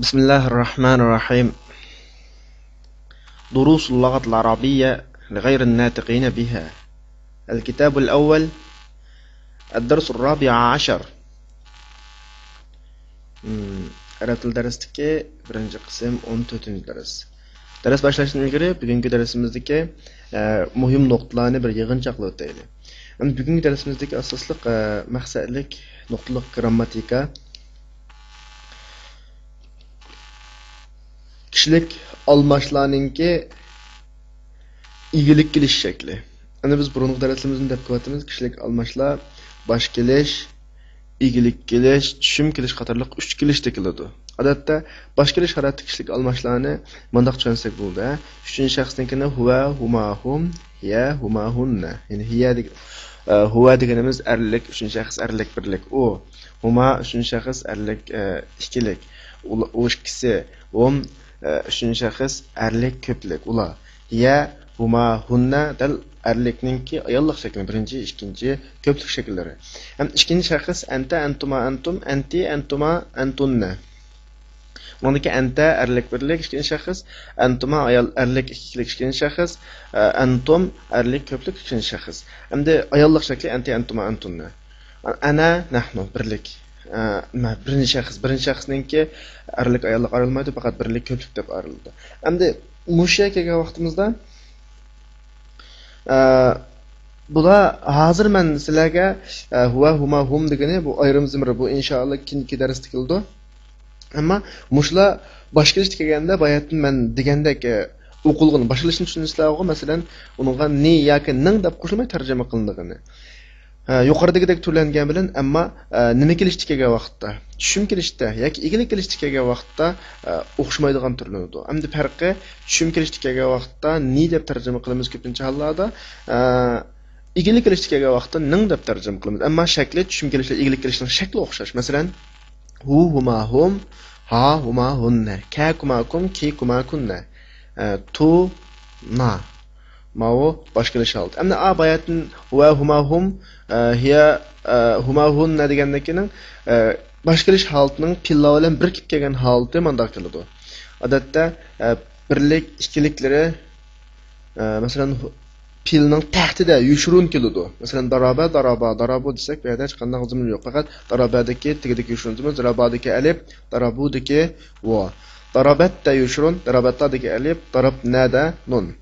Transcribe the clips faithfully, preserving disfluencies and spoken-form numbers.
بسم الله الرحمن الرحيم. دروس اللغة العربية لغير الناطقين بها. الكتاب الأول، الدرس الرابع عشر. مم، ئەرەب تىل دەرسلىكى بىرىنچى قىسىم، ئون تۆتىنچى دەرس. دەرس باشلاشتىن ئىلگىرى بۈگۈنكى دەرسىمىزدىكى، ئە، مۇھىم نۇقتىلارنى بىر يىغىنچاقلاپ ئۆتەيلى. ئەمدى بۈگۈنكى دەرسىمىزدىكى ئاساسلىق، ئە، مەقسەتلىك نۇقتىلىق گىرامماتىكا، كىشىلىك ئالماشلارنىڭكى ئىگىلىك كېلىش شەكلى. ئەنە بىز بۇرۇنقى دەرسلىرىمىزدىن دەپ كېلىۋاتىمىز، كىشىلىك ئالماشلار باش كېلىش، ئىگىلىك كېلىش، چۈشۈم كېلىش قاتارلىق ئۈچ كېلىشتە كېلىدۇ. ئادەتتە باش كېلىش ھالەتتە كىشىلىك ئالماشلارنى مۇنداق چۈشەنسەك بولىدۇ، ھە. ئۈچىنچى شەخسنىڭكىنى ھۇۋە، ھۇما، ھۇم، ھىيە، ھۇما، ھۇننە. يەنى ھىيە دېگەن، ئە، ھۇۋە دېگىنىمىز ئەرلىك، ئۈچىنچى شەخس ئەرلىك بىرلىك، ئۇ. ھۇما ئۈچىنچى شەخس ئەرلىك، ئە، ئىككىلىك. ئۇلا-، ئۇ ئىككىسى. ھۇم، ئە، ئۈچىنچى شەخس ئەرلىك كۆپلۈك، ئۇلار. ھىيە، ھۇما، ھۇننە دەل ئەرلىكنىڭكى ئاياللىق شەكلى، بىرىنچى، ئىككىنچى كۆپلۈك شەكىللىرى. ھەم ئىككىنچى شەخس ئەنتە، ئەنتۇما، ئەنتۇم، ئەنتى، ئەنتۇما، ئەنتۇننە. ئۇنىڭدىكى ئەنتە ئەرلىك بىرلىك ئىككىنچى شەخس، ئەنتۇما ئايال ئەرلىك ئىككىلىك ئىككىنچى شەخس، ئە، ئەنتۇم ئەرلىك كۆپلۈك ئىككىنچى شەخس. ئەمدى ئاياللىق شەكلى ئەنتى، ئەنتۇما، ئەنتۇننە. ئەنە، نەھنۇ، بىرلىك. ئە، مە-، بىرىنچى شەخس، بىرىنچى شەخسنىڭكى ئەرلىك ئاياللىق ئايرىلمايدۇ، پەقەت بىرلىك كۆپلۈك دەپ ئايرىلىدۇ. ئەمدى مۇشۇ يەرگە كەلگەن ۋاقتىمىزدا، ئە، بۇلار ھازىر مەن سىلەرگە، ئە، ھۇۋە، ھۇما، ھۇم دېگىنى بۇ ئايرىم زېمىر، بۇ ئىنشائاللا كېيىنكى دەرستە كېلىدۇ. ئەمما مۇشۇلار باش كېلىشتە كەلگەندە باياتىن مەن دېگەندەك، ئە، ئوقۇلغىنى، باش كېلىشنى چۈشىنىسىلەرغۇ، مەسىلەن، ئۇنىڭغا نى ياكى نىڭ دەپ قوشۇلماي تەرجىمە قىلىنىدىغىنى. ھە، يۇقىرىدىكىدەك تۈرلەنگەن بىلەن، ئەمما، ئە، نېمە كېلىشتە كەلگەن ۋاقىتتا، چۈشۈم كېلىشتە ياكى ئىگىلىك كېلىشتە كەلگەن ۋاقىتتا، ئە، ئوخشىمايدىغان تۈرلىنىدۇ. ئەمدى پەرقى، چۈشۈم كېلىشتە كەلگەن ۋاقىتتا نى دەپ تەرجىمە قىلىمىز كۆپىنچە ھاللاردا، ئە، ئىگىلىك كېلىشتە كەلگەن ۋاقىتتا نىڭ دەپ تەرجىمە قىلىمىز. ئەمما شەكلى، چۈشۈم كېلىش بىلەن ئىگىلىك كېلىشنىڭ شەكلى ئوخشاش. مەسىلەن، ھۇ، ھۇما، ھۇم، ھا، ھۇما، ھۇننە، كە، كۇما، كۇم، كى، كۇما، كۇننە، ئە، تۇ، نا. ماۋۇ باش كېلىش ھالىتى. ئەمدى ئا باياتىن ھۇۋە، ھۇما، ھۇم، ئە، ھىيە، ئە، ھۇما، ھۇننە دېگەندىكىنىڭ، ئە، باش كېلىش ھالىتىنىڭ پېئىللار بىلەن بىر كېلىپ كەلگەن ھالىتى مانداق كېلىدۇ. ئادەتتە، ئە، بىرلىك، ئىككىلىكلىرى، ئە، مەسىلەن، ھۇ-، پېئىلنىڭ تەھتىدە يوشۇرۇن كېلىدۇ. مەسىلەن، دارابە، دارابا، دارابۇ دېسەك، بۇ يەردە ھېچقانداق زېمىر يوق. پەقەت دارابەدىكى تېگىدىكى يوشۇرۇن زېمىر، دارابادىكى ئەلىپ، دارابۇدىكى ۋو. دارابەتتە يوشۇرۇن، دارابەتتادىكى ئەلىپ، دارابنەدە نۇن.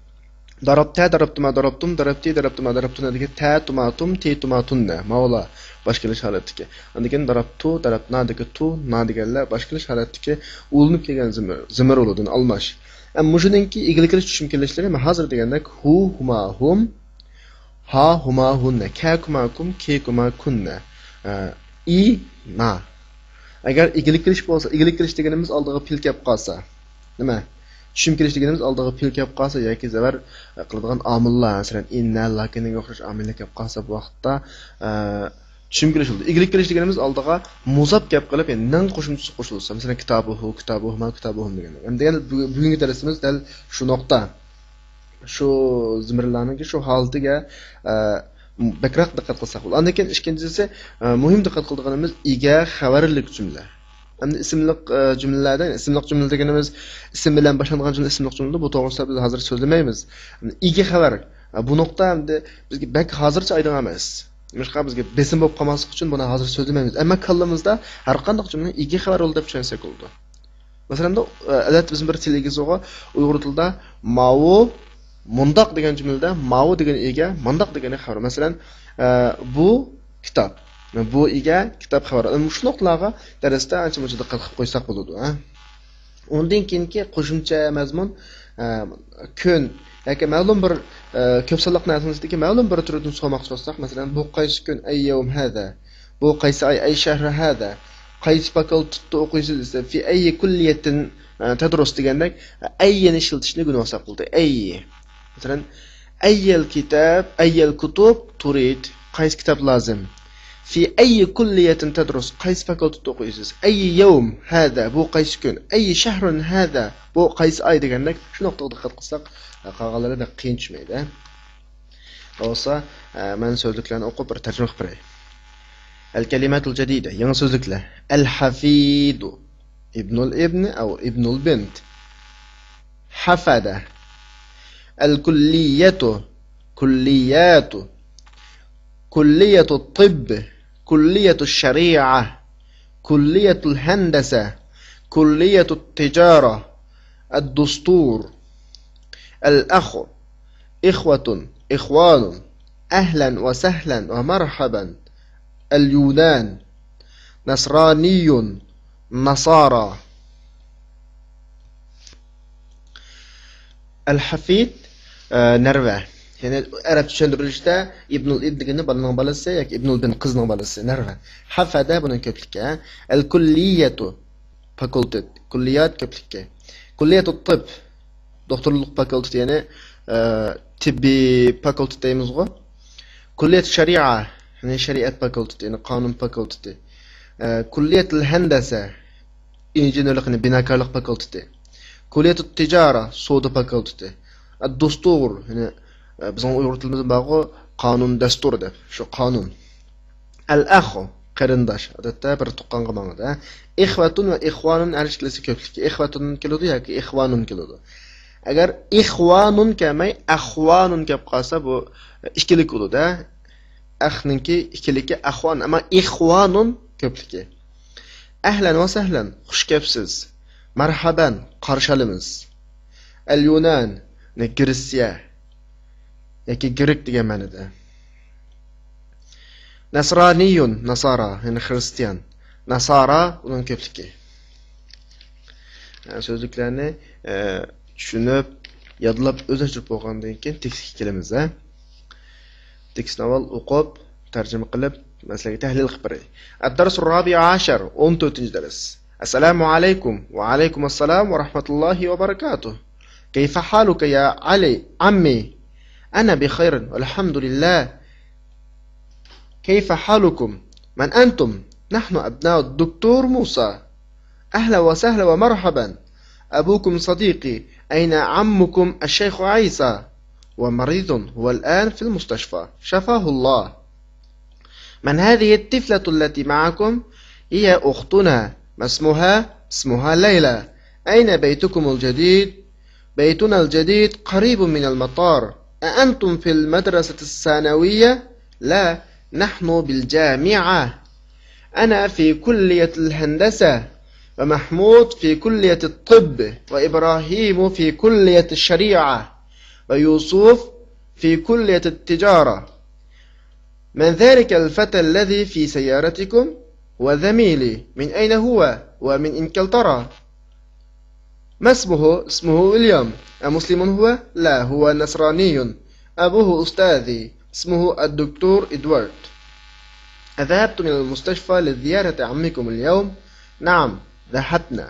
دارابتە، دارابتىما، دارابتۇم، دارابتى، دارابتىما، دارابتۇنەدىكى تە، تۇما، تۇم، تى، تۇما، تۇننە. ماۋۇلار باش كېلىش ھالەتتىكى. ئاندىن كېيىن دارابتۇ، دارابنادىكى تۇ، نا دېگەنلەر باش كېلىش ھالەتتىكى ئۇلىنىپ كەلگەن زېمىر، زېمىر ئۇلىدىن ئالماش. ئەمما مۇشۇنىڭكى ئىگىلىك كېلىش، چۈشۈم كېلىشلىرى ھازىر دېگەندەك ھۇ، ھۇما، ھۇم، ھا، ھۇما، ھۇننە، كە، كۇما، كۇم، كى، كۇما، كۇننە. ئە، ئى، نا. ئەگەر ئىگىلىك كېلىش بولسا، ئىگىلىك كېلىش دېگىنىمىز ئالدىغا پېئىل كەپ قالسا، نېمە؟ چۈشۈم كېلىش دېگىنىمىز ئالدىغا پېئىل كەپ قالسا ياكى زەۋەر، ئە، قىلىدىغان ئامىللار، مەسىلەن، ئىننە، لاكىننىڭگە ئوخشاش ئامىللار كەپ قالسا، بۇ ۋاقىتتا، ئە، چۈشۈم كېلىش بولىدۇ. ئىگىلىك كېلىش دېگىنىمىز ئالدىغا مۇزاپ كەپ قېلىپ، يەنى نىڭ قوشۇمچىسى قوشۇلسا، مەسىلەن، كىتابۇھۇ، كىتابۇھۇما، كىتابۇھۇم دېگەندەك. ئەمدى دېگەن بۈ-، بۈگۈنكى دەرسىمىز دەل شۇ نۇقتا. شۇ زېمىرلارنىڭكى شۇ ھالىتىگە، ئە، بەكرەك دىققەت قىلساق بولىدۇ. ئاندىن كېيىن ئىككىنچىسى، ئە، مۇھىم دىققەت قىلىدىغىنىمىز ئىگە خەۋەرلىك جۈملە. ئەمدى ئىسىملىق، ئە، جۈملىلەردە، ئىسىملىق جۈملە دېگىنىمىز ئىسىم بىلەن باشلانغان جۈملە ئىسىملىق جۈملىدۇر. بۇ توغرىسىدا بىز ھازىر سۆزلىمەيمىز. ئىگە خەۋەر، ئە، بۇ نۇقتا ئەمدى بىزگە بەك ھازىرچە ئايدىڭ ئەمەس. نېمىشقا بىزگە بېسىم بولۇپ قالماسلىق ئۈچۈن بۇنى ھازىر سۆزلىمەيمىز. ئەمما كاللىمىزدا ھەر قانداق جۈملىنى ئىگە خەۋەر بولىدۇ دەپ چۈشەنسەك بولىدۇ. مەسىلەن، ئادەتتە بىزنىڭ بىر تىل ئىگىسىغا ئۇيغۇر تىلىدا ماۋۇ مۇنداق دېگەن جۈملىدە ماۋۇ دېگەن ئىگە، مانداق دېگىنى خەۋەر. مەسىلەن، ئە، بۇ كىتاب. بۇ ئىگە، كىتاب خەۋەر. مۇشۇ نۇقتىلارغا دەرستە ئانچە-مۇنچە دىققەت قىلىپ قويساق بولىدۇ، ھە. ئۇندىن كېيىنكى قوشۇمچە مەزمۇن، ئە، كۈن ياكى مەلۇم بىر، ئە، كۆپ سانلىق نەرسىنىڭ ئىچىدىكى مەلۇم بىر تۈرىدىن سورىماقچى بولساق، مەسىلەن، بۇ قايسى كۈن؟ ئەي يەۋم ھەزە. بۇ قايسى ئاي؟ ئەي شەھرۇ ھەزە. قايسى فاكۇلتېتتا ئوقۇيسىز دېسە، في أي كلية تدرس دېگەندەك، ئەينى ئىشلىتىشنى گۇناھ ھېساب قىلدى. ئەي. مەسىلەن، أي الكتاب، أي الكتب تريد؟ قايسى كىتاب لازىم؟ في أي كلية تدرس؟ قايسى فاكۇلتېتتا ئوقۇيسىز؟ أي يوم هذا؟ بۇ قايسى كۈن؟ أي شهر هذا؟ بۇ قايسى ئاي دېگەندەك، شۇ نۇقتىغا دىققەت قىلساق، قالغانلىرى بەك قىيىن چۈشمەيدۇ. بولسا، ئە، مەن سۆزلۈكلەرنى ئوقۇپ بىر تەرجىمە قىلىپ بېرەي. الكلمات الجديدة، يېڭى سۆزلۈكلەر. الحفيد، ابن الابن أو ابن البنت. حفد. الكلية، كليات، كلية الطب، كلية الشريعة، كلية الهندسة، كلية التجارة، الدستور، الأخ، إخوة، إخوان، أهلا وسهلا ومرحبا، اليونان، نصراني، نصارى. ئەل-ھەفىد، ئە، نەۋرە. يەنى ئەرەب چۈشەندۈرۈلۈشىدە ئىبنۇل ئىب دېگىنى بالىنىڭ بالىسى ياكى ئىبنۇل بىن قىزنىڭ بالىسى، نەۋرە. ھەفەدە بۇنىڭ كۆپلۈكى، ھە. ئەل-كۇللىيەتۇ، فاكۇلتېت، كۇللىيات كۆپلۈكى. كۇللىيەتۇ تىب، دوختۇرلۇق فاكۇلتېتى، يەنى، ئە، تېببىي فاكۇلتېت دەيمىزغۇ. كۇللىيەت شەرىئە، يەنى شەرىئەت فاكۇلتېتى، يەنى قانۇن فاكۇلتېتى. ئە، كۇللىيەتۇل ھەندەسە، ئىنژېنېرلىق، يەنى بىناكارلىق فاكۇلتېتى. كۇللىيەتۇت تىجارە، سودا فاكۇلتېتى. ئەد-دۇستۇر، يەنى، ئە، بىزنىڭ ئۇيغۇر تىلىمىزدا بارغۇ، قانۇن دەستۇر دەپ، شۇ قانۇن. ئەل-ئەخۇ، قېرىنداش، ئادەتتە بىر تۇغقانغا ماڭىدۇ، ھە. ئىخۋەتۇن ۋە ئىخۋانۇن ھەر ئىككىلىسى كۆپلۈكى. ئىخۋەتۇن كېلىدۇ ياكى ئىخۋانۇن كېلىدۇ. ئەگەر ئىخۋانۇن كەلمەي، ئەخۋانۇن كەپ قالسا، بۇ ئىككىلىك بولىدۇ، ھە. ئەخنىڭكى ئىككىلىكى ئەخۋان، ئەمما ئىخۋانۇن كۆپلۈكى. ئەھلەن ۋە سەھلەن، خۇش كەپسىز. مەرھەبەن، قارشى ئالىمىز. ئەل-يۇنان، يەنى گرېتسىيە ياكى گرېك دېگەن مەنىدە. نەسرانىيۇن، ناسارا، يەنى خىرىستىيان. ناسارا، ئۇنىڭ كۆپلۈكى. ئە، سۆزلۈكلەرنى، ئە، چۈشىنىپ، يادلاپ، ئۆزلەشتۈرۈپ بولغاندىن كېيىن تېكىستكە كېلىمىز، ھە. تېكىستنى ئاۋۋال ئوقۇپ، تەرجىمە قىلىپ، مەسىلىگە تەھلىل قىلىپ بېرەي. الدرس الرابع عشر، ئون تۆتىنچى دەرس. السلام عليكم. وعليكم السلام ورحمة الله وبركاته. كيف حالك يا علي عمي؟ أنا بخير والحمد لله. كيف حالكم؟ من أنتم؟ نحن أبناء الدكتور موسى. أهلا وسهلا ومرحبا. أبوكم صديقي، أين عمكم الشيخ عيسى؟ هو مريض، هو الآن في المستشفى، شفاه الله. من هذه الطفلة التي معكم؟ هي أختنا. ما اسمها؟ اسمها ليلى. أين بيتكم الجديد؟ بيتنا الجديد قريب من المطار. أأنتم في المدرسة الثانوية؟ لا، نحن بالجامعة. أنا في كلية الهندسة، ومحمود في كلية الطب، وإبراهيم في كلية الشريعة، ويوسف في كلية التجارة. من ذلك الفتى الذي في سيارتكم؟ هو زميلي. من أين هو؟ هو من إنجلترا. ما اسمه؟ اسمه ويليام. أمسلم هو؟ لا، هو نصراني. أبوه أستاذي. اسمه الدكتور إدوارد. أذهبتم إلى المستشفى لزيارة عمكم اليوم؟ نعم، ذهبنا.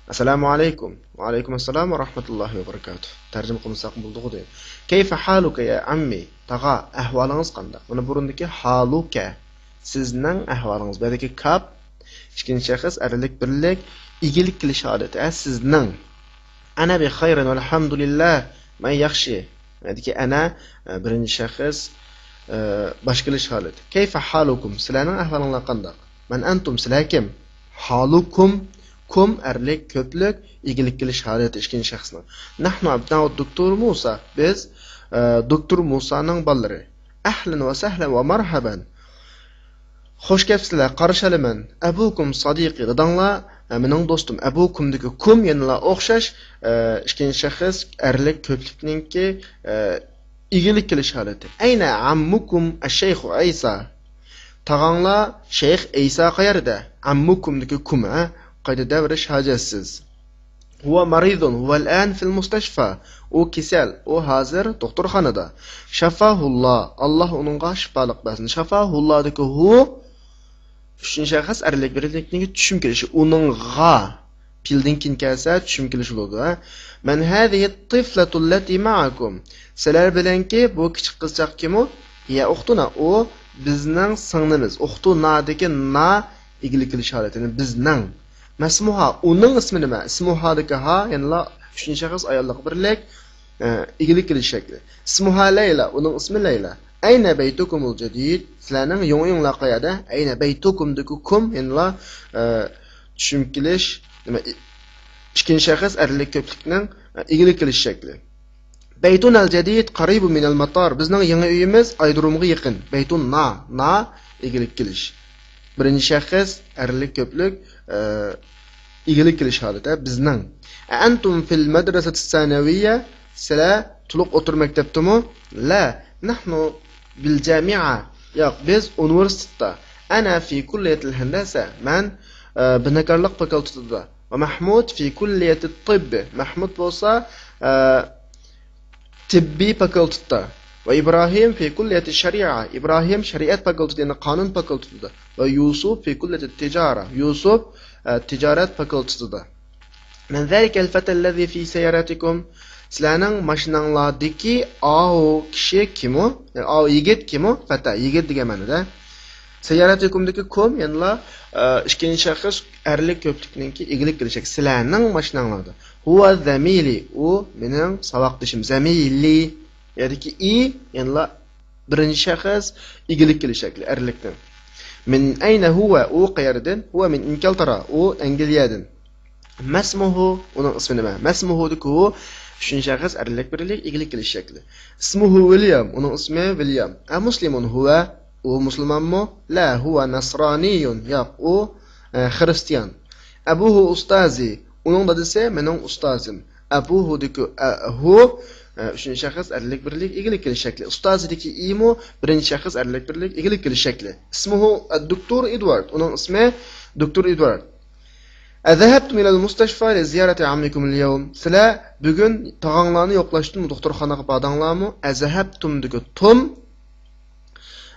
السلام عليكم. وعليكم السلام ورحمة الله وبركاته. تەرجىمە قىلمىساق بولىدىغۇ دەيمەن. كيف حالك يا عمي؟ تاغا، ئەھۋالىڭىز قانداق؟ مانا بۇرۇندىكى ھالۇكە، سىزنىڭ ئەھۋالىڭىز. بۇ يەردىكى كاپ، ئىككىنچى شەخس ئەرلىك بىرلىك، ئىگىلىك قىلىش ھالىتى. ئە، سىزنىڭ. ئەنە بىخەيرىن ۋەلھەمدۇلىللا. مەن ياخشى. بۇ يەردىكى ئەنە، ئە، بىرىنچى شەخس، ئە، باش كېلىش ھالىتى. كەيفە ھالۇكۇم؟ سىلەرنىڭ ئەھۋالىڭلار قانداق؟ مەن ئەنتۇم؟ سىلەر كىم؟ ھالۇكۇم، كۇم ئەرلىك كۆپلۈك، ئىگىلىك قىلىش ھالىتى ئىككىنچى شەخسنىڭ. نەھنۇ ئەبناءۇ دوكتور مۇسا. بىز، ئە، دوكتور مۇسانىڭ بالىلىرى. ئەھلەن ۋە سەھلەن ۋە مەرھەبەن. خوش كەپسىلەر، قارشى ئالىمەن. ئەبۇكۇم سادىقى، داداڭلار، ئە، مېنىڭ دوستۇم. ئەبۇكۇمدىكى كۇم يەنىلا ئوخشاش، ئە، ئىككىنچى شەخس ئەرلىك كۆپلۈكنىڭكى، ئە، ئىگىلىك قىلىش ھالىتى. ئەينە ئەممۇكۇم ئەششەيخۇ ئەيسا؟ تاغاڭلار شەيخ ئەيسا قەيەردە؟ ئەممۇكۇمدىكى كۇم، ھە؟ قايتا دەۋرىش ھاجەتسىز. ھۇۋە مەرىزۇن، ھۇۋەل ئەن فىل مۇستەشفا. ئۇ كېسەل، ئۇ ھازىر دوختۇرخانىدا. شەفاھۇللا، ئاللا ئۇنىڭغا شىپالىق بەرسۇن. شەفاھۇللادىكى ھۇ ئۈچىنچى شەخس ئەرلىك بىرلىكنىڭ چۈشۈم كېلىشى. ئۇنىڭغا. پېئىلدىن كېيىن كەلسە، چۈشۈم كېلىشى بولىدۇ، ھە؟ مەن ھەزىھى تىفلەتۇللەتى مەئەكۇم. سىلەر بىلەنكى بۇ كىچىك قىزچاق كىمۇ؟ ھىيە ئۇختۇنا. ئۇ بىزنىڭ سىڭلىمىز. ئۇختۇنادىكى نا ئىگىلىك قىلىش ھالىتى، يەنى بىزنىڭ. مەسمۇھا، ئۇنىڭ ئىسمى نېمە؟ ئىسمۇھادىكى ھا، يەنىلا ئۈچىنچى شەخس ئاياللىق بىرلىك، ئە، ئىگىلىك قىلىش شەكلى. ئىسمۇھا لەيلا، ئۇنىڭ ئىسمى لەيلا. ئەينە بەيتۇكۇمۇل جەدىد، سىلەرنىڭ يېڭى ئۆيۈڭلار قەيەردە؟ ئەينە بەيتۇكۇمدىكى كۇم يەنىلا، ئە، چۈشۈم كېلىش، نېمە، ئىككىنچى شەخس ئەرلىك كۆپلۈكنىڭ، ئە، ئىگىلىك كېلىش شەكلى. بەيتۇنەل جەدىد قەرىبۇن مىنەل ماتار، بىزنىڭ يېڭى ئۆيىمىز ئايرودرومغا يېقىن. بەيتۇننا، نا ئىگىلىك كېلىش. بىرىنچى شەخس ئەرلىك كۆپلۈك، ئە، ئىگىلىك كېلىش ھالىتى، بىزنىڭ. ئەئەنتۇم فىل مەدرەسەتىس سانەۋىيە، سىلەر تولۇق ئوتتۇرا مەكتەپتىمۇ؟ لا، نەھنۇ بىل جامىئە، ياق، بىز ئۇنىۋېرسىتېتتا. ئەنە فى كۇللىيەتىل ھەندەسە، مەن، ئە، بىناكارلىق فاكۇلتېتىدا. ۋە مەھمۇد فى كۇللىيەتىت تىببى، مەھمۇد بولسا، ئە، تىببىي فاكۇلتېتتا. ۋە ئىبراھىم فى كۇللىيەتى شەرىئە، ئىبراھىم شەرىئەت فاكۇلتېتى، يەنى قانۇن فاكۇلتېتىدا. ۋە يۇسۇپ فى كۇللىيەتى تىجارە، يۇسۇپ، ئە، تىجارەت فاكۇلتېتىدا. مەن زالىكەل فەتەللەزى فى سەييارەتىكۇم، سىلەرنىڭ ماشىناڭلاردىكى ئاۋۇ كىشى كىمۇ؟ يەنى ئاۋۇ يىگىت كىمۇ؟ فەتە، يىگىت دېگەن مەنىدە. سەييارەتىكۇمدىكى كۇم يەنىلا، ئە، ئىككىنچى شەخس ئەرلىك كۆپلۈكنىڭكى ئىگىلىك كېلىشەك. سىلەرنىڭ ماشىناڭلاردا. ھۇۋە زەمىلى، ئۇ مېنىڭ ساۋاقدىشىم. زەمىلى يەردىكى ئى يەنىلا بىرىنچى شەخس ئىگىلىك كېلىش شەكلى ئەرلىكنىڭ. مىن ئەينە ھۇۋە، ئۇ قەيەردىن؟ ھۇۋە مىن ئىنگلتەرا، ئۇ ئەنگلىيەدىن. مەسمۇھۇ، ئۇنىڭ ئىسمى نېمە؟ مەسمۇھۇدىكى ھۇ ئۈچىنچى شەخس ئەرلىك بىرلىك ئىگىلىك كېلىش شەكلى. ئىسمۇھۇ ۋىليام، ئۇنىڭ ئىسمى ۋىليام. ئە مۇسلىمۇن ھۇۋە، ئۇ مۇسۇلمانمۇ؟ لا، ھۇۋە نەسرانىيۇن، ياق، ئۇ، ئە، خىرىستىيان. ئەبۇھۇ ئۇستازى، ئۇنىڭ دادىسى مېنىڭ ئۇستازىم. ئەبۇھۇدىكى، ئە، ھۇ، ئە، ئۈچىنچى شەخس ئەرلىك بىرلىك ئىگىلىك كېلىش شەكلى. ئۇستازىدىكى ئىمۇ بىرىنچى شەخس ئەرلىك بىرلىك ئىگىلىك كېلىش شەكلى. ئىسمۇھۇ ئەددوكتور ئېدۋارد، ئۇنىڭ ئىسمى دوكتور ئېدۋارد. ئەزەھەبتۇم ئىلەل مۇستەشفا لىزىيارەتى ئەممىكۇمۇل يەۋم، سىلەر بۈگۈن تاغاڭلارنى يوقلاشتىن دوختۇرخانىغا باردىڭلارمۇ؟ ئەزەھەبتۇمدىكى تۇم،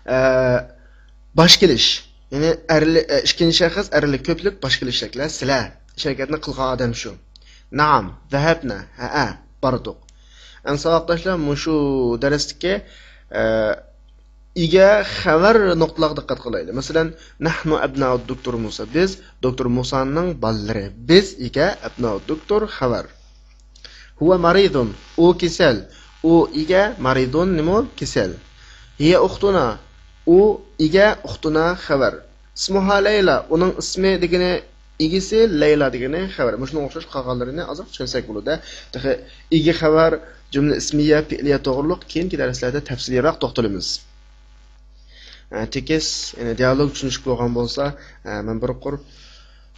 ئە، باش كېلىش. يەنى ئەرلى-، ئە، ئىككىنچى شەخس ئەرلىك كۆپلۈك باش كېلىش شەكلى. سىلەر، ئىش ھەرىكەتنى قىلغان ئادەم شۇ. نەئەم، زەھەبنە، ھەئە، باردۇق. ئەمدى ساۋاقداشلار، مۇشۇ دەرستىكى، ئە، ئىگە خەۋەر نۇقتىلارغا دىققەت قىلايلى. مەسىلەن، نەھنۇ ئەبنائۇد دوكتور مۇسا، بىز دوكتور مۇسانىڭ بالىلىرى. بىز ئىگە، ئەبنائۇد دوكتور خەۋەر. ھۇۋە مەرىدۇن، ئۇ كېسەل. ئۇ ئىگە، مەرىدۇن نېمە؟ كېسەل. ھىيە ئۇختۇنا، ئۇ ئىگە، ئۇختۇنا خەۋەر. ئىسمۇھا لەيلا، ئۇنىڭ ئىسمى دېگىنى ئىگىسى، لەيلا دېگىنى خەۋەر. مۇشۇنىڭغا ئوخشاش قالغانلىرىنى ئازراق چۈشەنسەك بولىدۇ. تېخى ئىگە خەۋەر، جۈملە ئىسمىيە، پېئىلىيە توغرۇلۇق كېيىنكى دەرسلەردە تەپسىلىيراق توختىلىمىز. ئە، تېكىست، يەنى دىئالوگ چۈشىنىشلىك بولغان بولسا، ئە، مەن بىر قۇر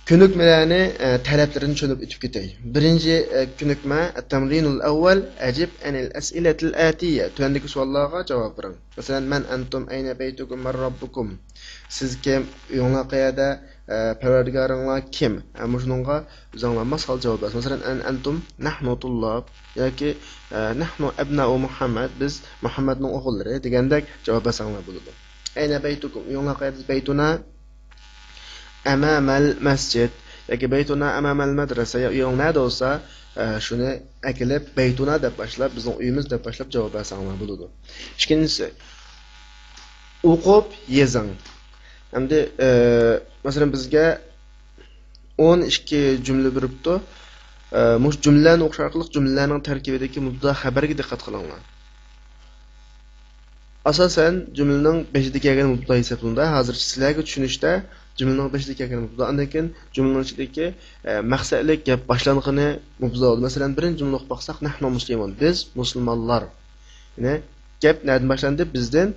كۆنۈكمىلەرنى، ئە، تەلەپلىرىنى چۈشىنىپ ئۆتۈپ كېتەي. بىرىنچى، ئە، كۆنۈكمە، التمرين الأول، أجب عن الأسئلة الآتية، تۆۋەندىكى سوئاللارغا جاۋاب بېرىڭ. مەسىلەن، من أنتم، أين بيتكم، من ربكم، سىز كىم، ئۆيۈڭلار قەيەردە، ئە، پەرۋەردىگارىڭلار كىم؟ ئە، مۇشۇنىڭغا ئۆزۈڭلار ماس ھالدا جاۋاب بەرسىڭىز. مەسىلەن، أن أنتم، نحن طلاب ياكى، ئە، نحن أبناء محمد، بىز مۇھەممەدنىڭ ئوغۇللىرى دېگەندەك جاۋاب بەرسەڭلار بولىدۇ. أين بيتكم، ئۆيۈڭلار قەيەردە؟ بيتنا أمام المسجد ياكى بيتنا أمام المدرسة، يا ئۆيۈڭ نەدە بولسا، ئە، شۇنى ئەكېلىپ، بيتنا دەپ باشلاپ، بىزنىڭ ئۆيىمىز دەپ باشلاپ جاۋاب بەرسەڭلار بولىدۇ. ئىككىنچىسى، ئوقۇپ يېزىڭ. ئەمدى، ئە، مەسىلەن، بىزگە ئون ئىككى جۈملە بېرىپتۇ. ئە، مۇشۇ جۈملىلەرنى ئوقۇش ئارقىلىق جۈملىلەرنىڭ تەركىبىدىكى مۇبتەدا خەۋەرگە دىققەت قىلىڭلار. ئاساسەن، جۈملىنىڭ بېشىدا كەلگەن مۇبتەدا ھېسابلىنىدۇ. ھازىرچە سىلەرگە چۈشىنىشتە جۈملىنىڭ بېشىدا كەلگەن مۇبتەدا، ئاندىن كېيىن جۈملىنىڭ ئىچىدىكى، ئە، مەقسەتلىك گەپ باشلانغىنى مۇبتەدا بولىدۇ. مەسىلەن، بىرىنچى جۈملىنى ئوقۇپ باقساق، نەھنۇ مۇسلىمۇنلار. يەنى گەپ نەدىن باشلاندى؟ بىزدىن.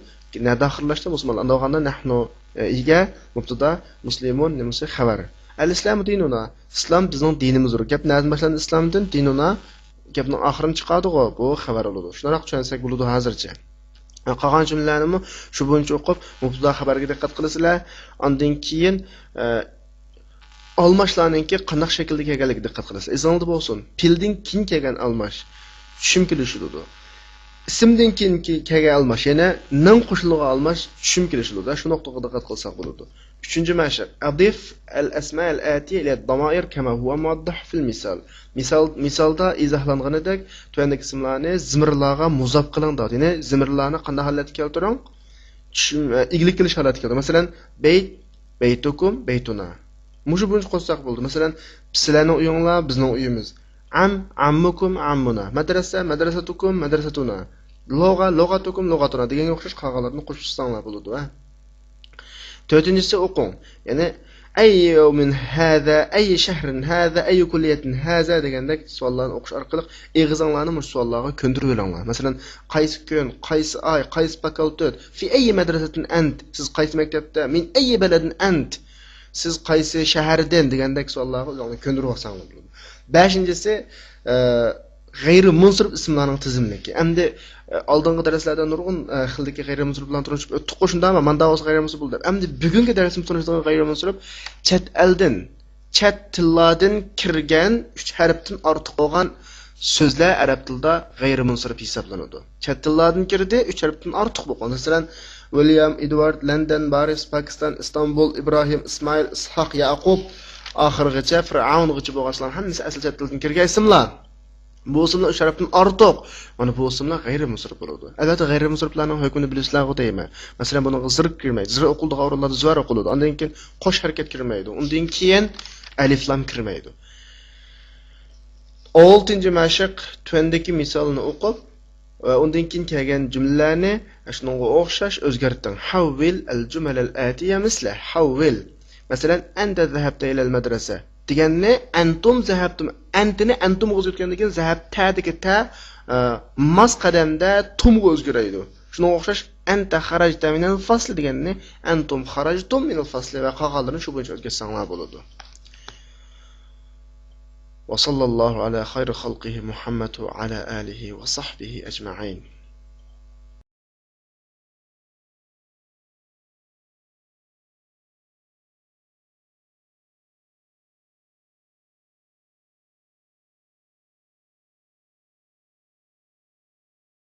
نەدە ئاخىرلاشتى؟ مۇسۇلمانلار. ئانداق بولغاندا نەھنۇ، ئە، ئىگە، مۇبتەدا، مۇسلىمۇن نېمىسى خەۋەر. ئەل ئىسلامۇ دىنۇنا. ئىسلام بىزنىڭ دىنىمىزدۇر. گەپ نەدىن باشلاندى؟ ئىسلامدىن. دىنۇنا. گەپنىڭ ئاخىرىنى چىقاردىغۇ، بۇ خەۋەر بولىدۇ. شۇنداق چۈشەنسەك بولىدۇ ھازىرچە. قالغان جۈملىلەرنىمۇ شۇ بويىچە ئوقۇپ، مۇبتەدا خەۋەرگە دىققەت قىلىسىلەر. ئاندىن كېيىن، ئە، ئالماشلارنىڭكى قانداق شەكىلدە كەلگەنلىكىگە دىققەت قىلىسىلەر. ئېسىڭلاردا بولسۇن، پېئىلدىن كېيىن كەلگەن ئالماش چۈشۈم كېلىشىدۇ. ئىسىمدىن كېيىن كى-، كەلگەن ئالماش، يەنى نىڭ قوشۇلغان ئالماش چۈشۈم كېلىشىدۇ. شۇ نۇقتىغا دىققەت قىلساق بولىدۇ. ئۈچىنچى مەشىق. أضف الأسماء الآتية إلى الضمائر كما هو موضح في المثال. مىسال، مىسالدا ئىزاھلانغىنىدەك، تۆۋەندىكى ئىسىملارنى زىمىرلارغا مۇزاپ قىلىڭ دەۋاتىدۇ. يەنى زىمىرلارنى قانداق ھالەتتە كەلتۈرۈڭ؟ چۈشۈم-، ئە، ئىگىلىك كېلىش ھالەتتە كەلتۈرۈڭ. مەسىلەن، بەيت، بەيتۇكۇم، بەيتۇنا. مۇشۇ بويىچە قوشساق بولىدۇ. مەسىلەن، سىلەرنىڭ ئۆيۈڭلار، بىزنىڭ ئۆيىمىز. ئەم، ئەممۇكۇم، ئەممۇنا. مەدرەسە، مەدرەسەتۇكۇم، مەدرەسەتۇنا. لغة، لغتكم، لغتنا دېگەنگە ئوخشاش قالغانلىرىنى قوشۇشساڭلار بولىدۇ، ھە. تۆتىنچىسى ئوقۇڭ. يەنى، أي يوم هذا، أي شهر هذا، أي كلية هذا دېگەندەك سوئاللارنى ئوقۇش ئارقىلىق ئېغىزىڭلارنى مۇشۇ سوئاللارغا كۆندۈرۈۋېلىڭلار. مەسىلەن، قايسى كۈن، قايسى ئاي، قايسى فاكۇلتېت، في أي مدرسة أنت، سىز قايسى مەكتەپتە، من أي بلد أنت، سىز قايسى شەھەردىن دېگەندەك سوئاللارغا ئۆزۈڭلارنى كۆندۈرۈۋالساڭلار بولىدۇ. بەشىنچىسى، ئە، غەيرىي مۇنسىرىپ ئىسىملارنىڭ تىزىملىكى. ئەمدى، ئە، ئالدىنقى دەرسلەردە نۇرغۇن، ئە، خىلدىكى غەيرىي مۇنسىرىپلارنى تونۇشۇپ ئۆتتۇق، شۇنداقمۇ؟ ماندا بولسا غەيرىي مۇنسىرىپ بولدى دەپ. ئەمدى بۈگۈنكى دەرسىمىز تونۇشىدىغان غەيرىي مۇنسىرىپ چەت ئەلدىن، چەت تىللاردىن كىرگەن ئۈچ ھەرپتىن ئارتۇق بولغان سۆزلەر ئەرەب تىلىدا غەيرىي مۇنسىرىپ ھېسابلىنىدۇ. چەت تىللاردىن كىردى، ئۈچ ھەرپتىن ئارتۇق بولغان. مەسىلەن، ۋىليام، ئېدۋارد، لەندەن، بارىس، پاكىستان، ئىستانبۇل، ئىبراھىم، ئىسمائىل، ئىسھاق، يەئقۇب، ئاخىرغىچە، فىرئەۋنغىچە بولغان ئىسىملار ھەممىسى ئەسلى چەت تىلدىن كىرگەن ئىسىملار. بۇ ئىسىملار ئۈچ ھەرپتىن ئارتۇق. مانا بۇ ئىسىملار غەيرىي مۇنسىرىپ بولىدۇ. ئەلۋەتتە، غەيرىي مۇنسىرىپلارنىڭ ھۆكمىنى بىلىسىلەرغۇ دەيمەن. مەسىلەن، بۇنىڭغا زىرف كىرمەيدۇ. زىرف ئوقۇلىدىغان ئورۇنلاردا زىۋەر ئوقۇلىدۇ. ئاندىن كېيىن قوش ھەرىكەت كىرمەيدۇ. ئۇندىن كېيىن ئەلىفلام كىرمەيدۇ. ئالتىنچى مەشىق، تۆۋەندىكى مىسالنى ئوقۇپ، ۋە ئۇندىن كېيىن كەلگەن جۈملىلەرنى شۇنىڭغا ئوخشاش ئۆزگەرتىڭ. حول الجمل الآتية مثله. حول. مەسىلەن، أنت ذهبت إلى المدرسة دېگەننى أنتم ذهبتم، أنتنى أنتمغا ئۆزگەرتكەندىن كېيىن ذهبتدىكى تە، ئە، ماس قەدەمدە تۇمغا ئۆزگىرەيدۇ. شۇنىڭغا ئوخشاش، أنت خرجت من الفصل دېگەننى أنتم خرجتم من الفصل ۋە قالغانلىرىنى شۇ بويىچە ئۆزگەرتسەڭلار بولىدۇ. وصلى الله على خير خلقه محمد وعلى آله وصحبه أجمعين.